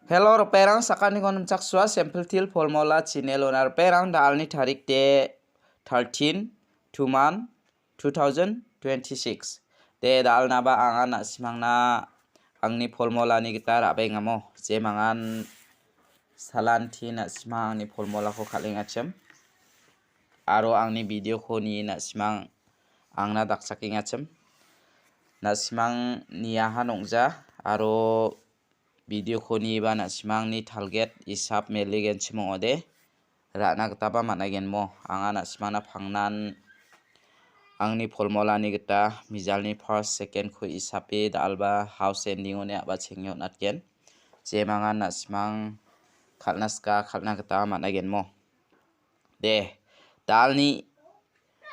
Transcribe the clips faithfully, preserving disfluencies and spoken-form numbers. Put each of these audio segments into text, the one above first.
Hello, ripengrang, sakantikon nimchaksua, Simple Teer Formula channel-ona ripengrang, da·alni tarik de thirteen, two month, two thousand twenty-six. De, da·alnaba anga na·simangna angni formulani gita ra·bengamo, jemangan salanti na·simang angni formulako kal·engachim. Aro angni videoko ni na·simang angna dakchakengachim. Na·simang niaha nong·ja, aro videoko niba na·simangni target isap meligenchim ong·ode, ra·na gitaba man·agenmo. Anga na·simangna pangnan angni formulani gita mijalni first, second-ko isape da·alba house ending-oni a·bachenge on·atgen. Jemangan na·simang kal·na sika kal·na gita man·agenmo. De, da·alni,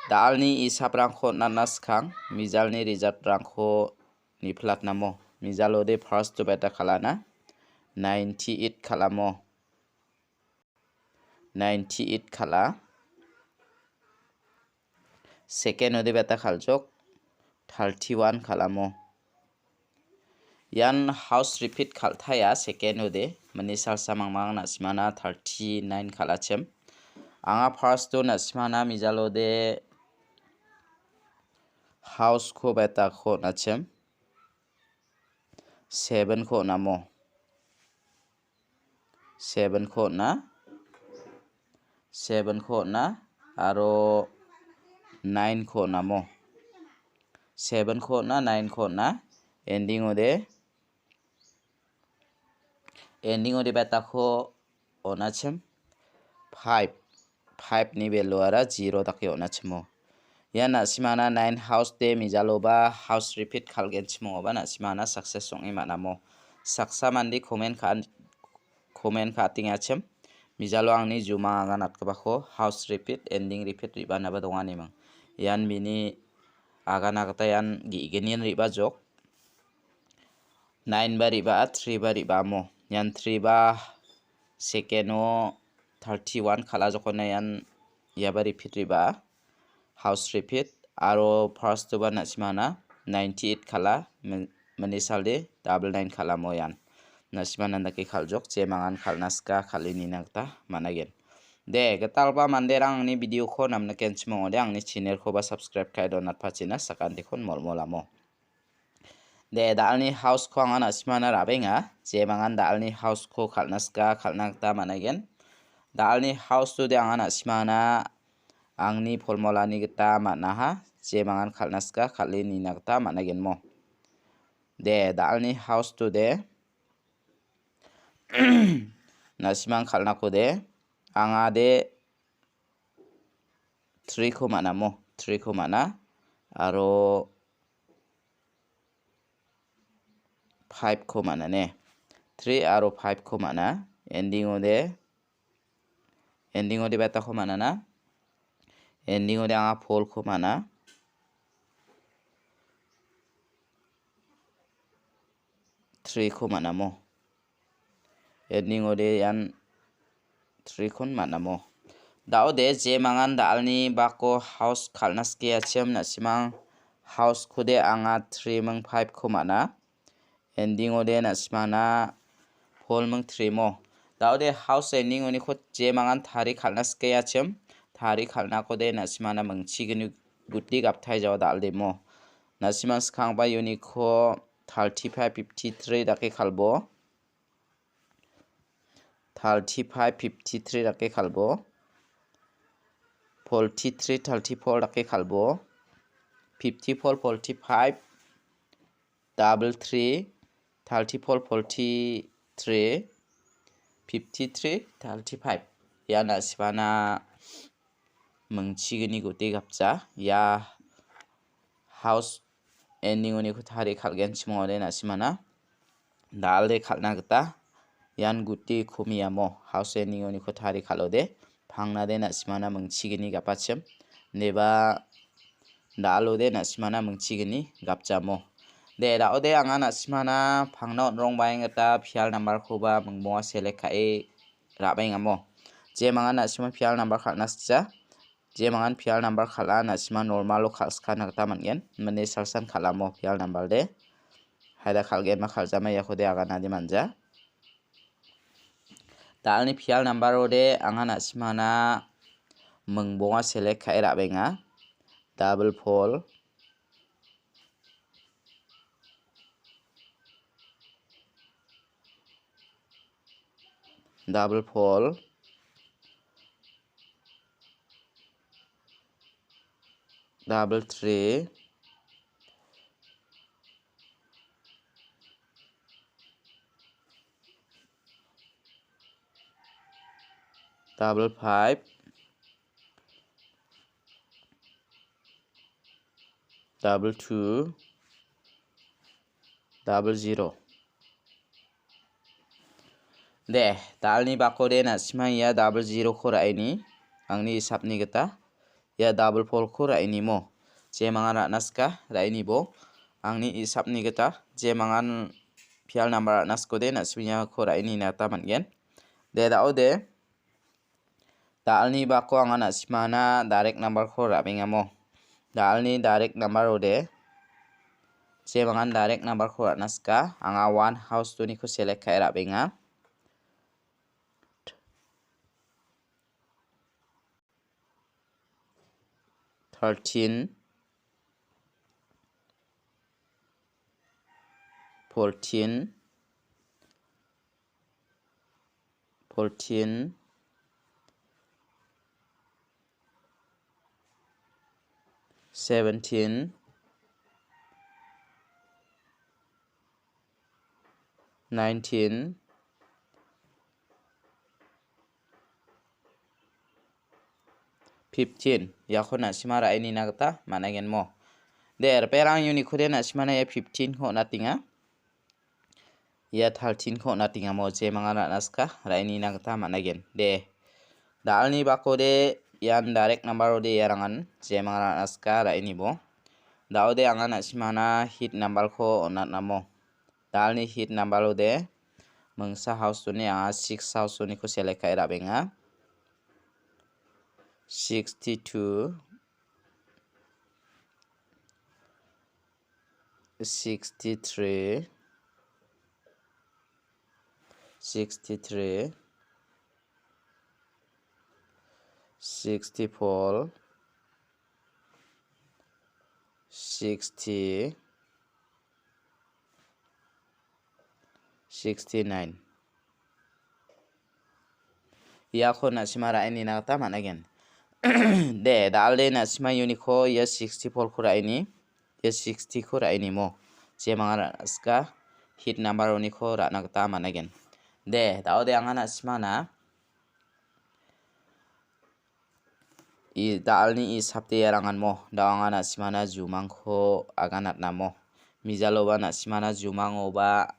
da·alni isaprangko on·atna skang, mijalni result-rangko niplatnamo. Mijalode first-o beta kal·ana, ninety-eight kal·amo. Ninety-eight kal·a. Second-ode beta kal·jok, thirty-one kal·amo. Ian house repeat kal·taia second-ode, mani salsa mangmang na·simana thirty-nine kal·achim. Anga first-o na·simana mijalode house-ko beta-ko on·achim. Seven-ko on·amo. Seven-ko on·a. Seven-ko on·a. Aro nine-ko on·amo. Seven-ko on·a, nine-ko on·a. Ending-ode, ending-ode beta-ko on·achim. Five. Five-ni value-ara zero dake on·achimo. Ia na·simana nine house de mijaloba house repeat kal·genchim ong·oba na·simana success ong·e man·amo. Saksa mande comment ka-, comment ka·atengachim. Mijalo angni jumang agan atgipako house repeat, ending repeat re·baanaba donganiming. Ian bini agana gita ian ge·gnin re·bajok. Nine ba re·baa, three ba re·baamo. Ian three ba second-o thirty-one kal·ajokona ian iaba repeat re·baa. House repeat, aro first-oba na·simana ninety-eight kal·a, min-, minisalde double nine kal·amo ian. Na·simana dake kal·jok, jemangan kal·na sika kal·e nina gita man·agen. De, gitalba manderang angni video-ko namnikenchim ong·ode, angni channel-koba subscribe ka·e donatpachina sakantikon molmolamo. De, da·alni house-ko anga na·simana ra·benga. Jemangan da·alni house-ko kal·na sika, kal·na gita man·aigen. Da·alni house-o de anga na·simana angni polmolani gita man·aha. Jemangan kal·na sika, kal·e nina gita man·aigenmo. De, da·alni house-o de na·simang kal·nako de anga de three-ko man·amo, three-ko man·a. Aro five-ko man·a ne. Three aro five-ko man·a. Ending-o de, ending-o de beta-ko man·a na. Ending-o de anga four-ko man·a. Three-ko man·amo. Ending-o de ian three-kon man·amo. Da·o de jemangan da·alni bako house kal·na skiachim na·simang house-ko de anga three ming five-ko man·a. Ending-o de na·simana four ming three mo. Da·o de house ending-oniko jemangan tari kal·na skiachim. Tari kal·nako de na·simana mingchigni guti gaptai jawa dal·demo. Na·simang skangba uniko thirty-five, fifty-three dake kalbo. Thirty-five, fifty-three dake kalbo. Forty-three, thirty-four dake kalbo. Fifty-four, forty-five, double three, thirty-four, forty-three, fifty-three, thirty-five. Ia na·simana mingchigni guti gapja. Ia house ending-oniko tari kal·genchim ong·ode na·simana dal·de kal·na gita ian guti komiamo house ending-oniko tari kal·ode pangnade na·simana mingchigni gapachim. Neba dal·ode na·simana mingchigni gapjamo. De, da·ode anga na·simana pangna on·rongbaeng gita pial nambarkoba mingbonga select ka·e ra·baengamo. Jemangan na·sima pial nambar kal·na sikja. Jemangan pial nambar kal·a, na·sima normalo kal·skana gita man·gen. Mane salsan kal·amo pial nambar de. Haida kal·genba kal·jama iakode aganade manja. Da·alni pial number-ode anga na·simana mingbonga select ka·e ra·benga. Double four, double four, double three, double five, double two, double zero. De, da·alni bakode na·sima ia double zero-ko ra·eni, angni hisapni gita. Ia double four-ko ra·eni mo. Jemangan ra·na sika, ra·eni bo. Angni hisapni gita, jemangan pial number ra·na sikode, na·sima iako ra·eni na gita man·gen. De, da·ode. Da·alni bako anga na·simana direct number-ko ra·bengamo. Da·alni direct number-ode. Jemangan direct number-ko ra·na sika. Anga one house two-niko select ka·e ra·benga. Thirteen, fourteen, fourteen, seventeen, nineteen, fifteen. Iako na·sima ra·e nina gita man·aigen mo. De, reperang uniko de na·simana ia fifteen-ko on·atenga. Ia thirteen-ko on·atengamo jemangan ra·na sika, ra·e nina gita man·aigen. De, da·alni bakode ian direct number-ode iarangan jemangan ra·na sika, ra·e nibo. Da·ode anga na·simana hit number-ko on·atnamo. Da·alni hit number-ode mingsa house-oni anga six house-oniko select ka·e ra·benga. Sixty-two, sixty-three, sixty-three, sixty-four, sixty, sixty-nine. Iako na·sima ra·e nina gita man·aigen. De, da·alde na·sima uniko ia sixty-four-ko ra·e ni, ia sixty-ko ra·e nimo. Jemangan ra·na sika hit number-oniko ra·na gita man·aigen. De, da·ode anga na·simana I da·alni isapde iaranganmo, da·o anga na·simana jumangko aganatnamo. Mijaloba na·simana jumangoba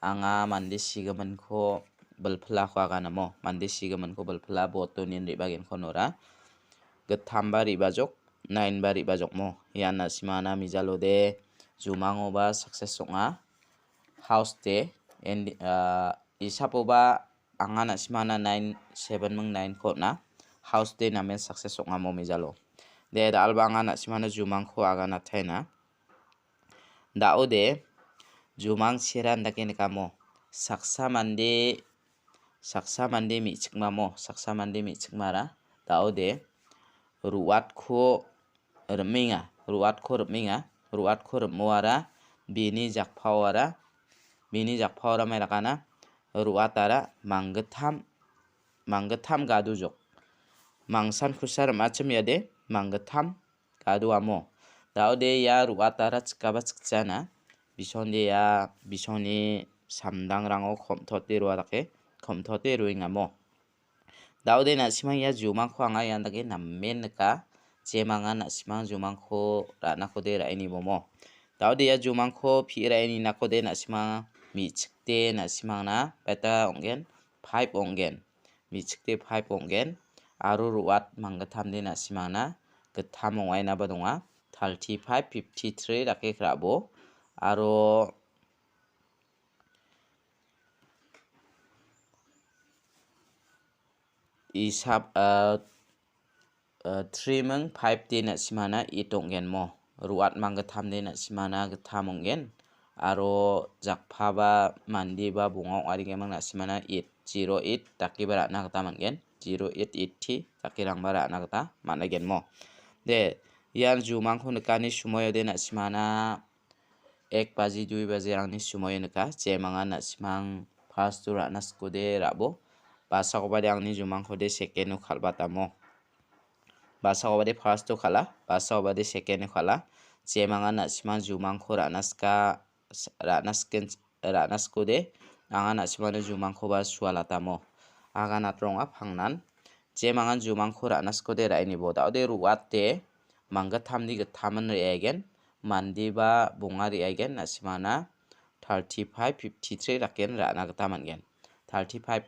anga mande sigiminko bilpilako aganamo. Mande sigiminko bilpila botonin re·bagenko nora. Gitamba re·bajok, nine ba re·bajokmo. Ian na·simana mijalode jumangoba success ong·a. House de, endi, ah, isapoba anga na·simana nine, seven ming nine-ko on·a. House de namen success ong·amo mijalo. De, da·alba anga na·simana jumangko aganataina. Da·ode, jumang seran dake nikamo. Saksa mande, saksa mande me·chikmamo, saksa mande me·chikmara. Da·ode, ro·atko rim·enga, ro·atko rim·enga, ro·atko rim·oara bini jakpaoara, bini jakpaoara maidakana ro·atara manggittam, manggittam gadujok. Mangsan kusa rim·achim iade manggittam gadu amo. Da·ode ia ro·atara chikaba chikjana, bisonde ia bisoni samdangrango kom·tote roa dake, kom·tote roengamo. Da·ode na·simang ia jumangko anga ian dake namen nika. Jemanga na·simang jumangko ra·nakode ra·e nibomo. Da·ode ia jumangko pi·e ra·e ninakode na·simang me·chikde na·simangna beta ong·gen, five ong·gen. Me·chikde five ong·gen. Aro ro·at manggittamde na·simangna gittam ong·ainaba donga. Thirty-five, fifty-three dake ra·bo. Aro isap, ah, ah, three ming five de na·simana eight ong·gen mo. Ro·at manggittam de na·simana gittam ong·gen. aro jakpaba mande ba bonga ong·arigimin na·simana eight, zero eight dakeba ra·na gita man·gen. Zero eight eighty dakerangba ra·na gita man·a genmo. De, ian jumangko nikani sumoiode na·simana ek baji, dui bajirangni sumoio nika. Jemangan na·simang first-o ra·na sikode ra·bo. Basakobade angni jumangkode second-o kal·batamo. Basakobade first-o kal·a, basakobade second-o kal·a. Jemangan na·simang jumangko ra·na sika, ra·na siken, ra·na sikode, anga na·simano jumangkoba sualatamo. Agan atronga pangnan. Jemangan jumangko ra·na sikode ra·inibo. Da·ode ro·ate, manggittamni gittamin re·aigen, mandeba bonga re·aigen, na·simana thirty-five, fifty-three daken ra·na gita man·gen. Thirty-five,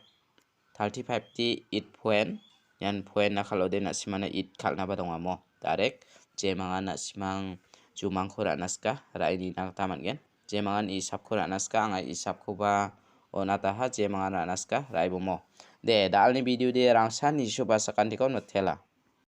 thirty-five-ti eight point, ian point-na kal·ode na·simana eight kal·naba dongamo. Direct, jemangan na·simang jumangko ra·na sika, ra·e nina gita man·gen. Jemangan isapko ra·na sika, anga isapkoba on·ataha, jemangan ra·na sika, ra·e bomo. De, da·alni video de rangsan nisoba sakantikon mitela.